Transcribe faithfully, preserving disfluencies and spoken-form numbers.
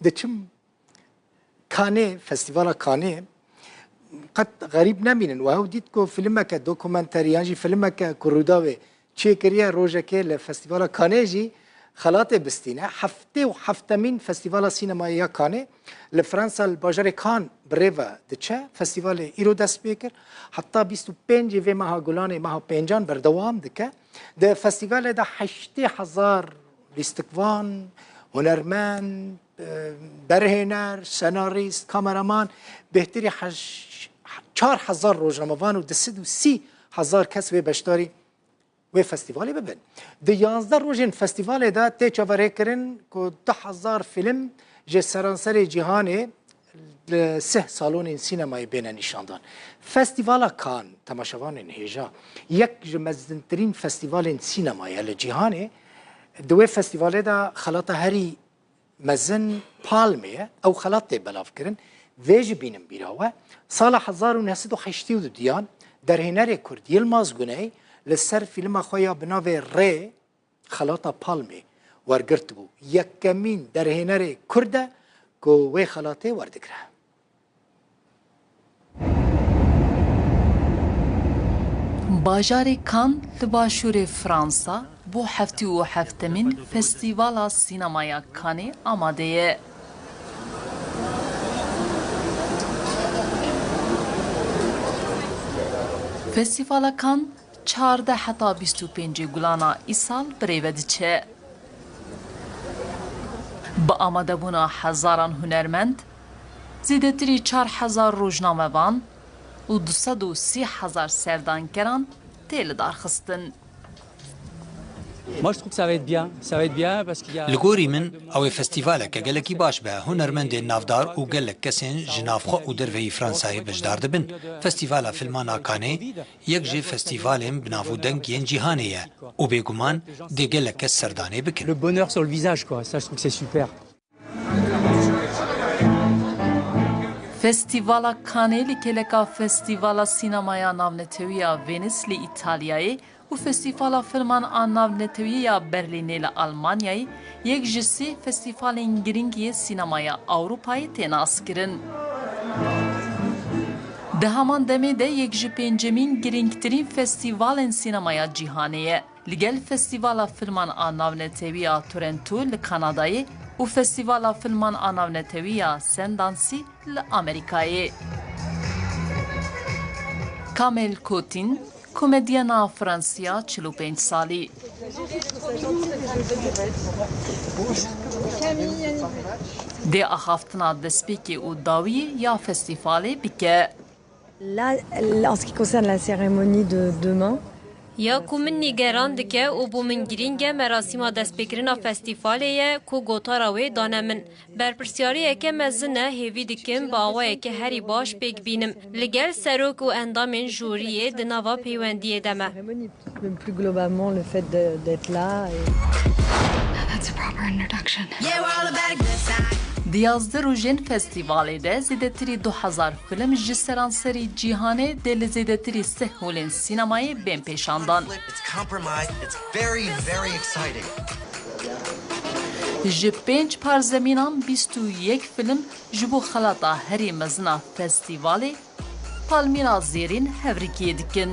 Diçim Kanê, Festîvala Kanê qet xerîb nemînin. We hew dît ku filmeke dokumenterî yan jî filmeke ku Rûdawê çêkiriye, rojekê li Festîvala Kanê jî xelatê bistîne. Heftê û heftemîn Festîvala Sînemayê ya Kanê li Fransa, li bajarê Kan bi rê ve diçe. Festîvalê îro dest pê kir. Heta bîst û pêncê vê meha Gulanê, meha pêncan berdewam dike. Di festîvalê de heştê hezar lîstikvan, hunermend, e, berhêner, senarîst, kameraman, bêhtirî heş-, çar hezar rojnamevan û du sed û sî hezar kes wê beşdarî wê festîvalê bibin. Di yanzdeh rojên festîvalê de tê çaverêkirin ku du hezar fîlm ji seranserê cîhanê li sih salonên sînemayê bêne nîşandan. Festîvala Cannes, temaşevanên hêja, yek ji mezintirîn festîvalên sînemayê ye li cîhanê. Di wê festîvalê de xelata herî mezin Palmê ye. Ew xelat tê belavkirin. Vê jî bînin bîra we. Sala hezar û neh sed û heştê û duyan derhênerê Kurd Yilmaz Guney li ser fîlma xwe ya bi navê Rê, xelata Palmê wergirtibû. Yekemîn derhênerê Kurd e ku wê xelatê werdigire. Bajarê Cannes li başûrê Fransa bo heftê û heftemîn Festîvala Sînemaya Cannesê amade ye. Festîvala Cannes çardeh heta bîst û pêncê Gulana îsal bi rê ve diçe. Bi amadebûna hezaran hunermend, zêdetirî çar hezar rojnamevan û du sed û sî hezar serdankeran tê lidarxistin. Moi, je trouve que ça va être bien. Ça va être bien parce qu'il y a Li gorî min, ew ê festîvaleke gelekî baş be. Hunermendên navdar û gelek kesên ji navxwe û derveyî Fransayê beşdar dibin. Festîvala Filman a Cannesê yek ji festîvalên bi nav û deng yên cîhanê ye û bêguman dê gelek kes serdanê bikin. Le bonheur sur le visage, quoi. Ça, je trouve que c'est super. Festîvala Cannesê li kêleka Festîvala Sînemaya Navnetewî ya Venîs li Îtalyayê û Festîvala Filman a Navnetewî ya Berlînê li Almanyayê yek ji sê festîvalên girîng yê sînemaya Ewropayê tê naskirin. Di heman demê de yek ji pêncemîn girîngtirîn festîvalên sînemaya cîhanê ye. Li gel Festîvala Filman a Navnetewî ya Toronto li Kanadayê û Festîvala Filman a Navnetewî ya Sundance li Amerîkayê. Kamel Kotin, komedyena Fransiya çil û pênc salî. Dê axaftina destpêkê û dawiyê ya festîvalê bike. Là, en ce qui concerne la cérémonie de demain, Ya ku min nîgeran dike û bo min girîng e, merasîma destpêkirina festîvalê ye ku gotara wê dane min. Berpirsyariyeke mezin e, hêvî dikim bi awayeke herî baş pêk bînim. Li gel serok û endamên jûriyê di nava peywendiyê de me. Cérémonie, mais plus globalement, le fait de, d'être là et That's a proper introduction. Di yazdeh rojên festîvalê de zêdetirî du hezar film ji seranserî cîhanê dê li zêdetirî sih holên sînemayê bên pêşandan. It's compromised. It's very, very exciting. Ji pênc parzemînan bîst û yek film ji bo xelata herî mezin a festîvalê Palmîra Zêrîn hevrîkiyê dikin.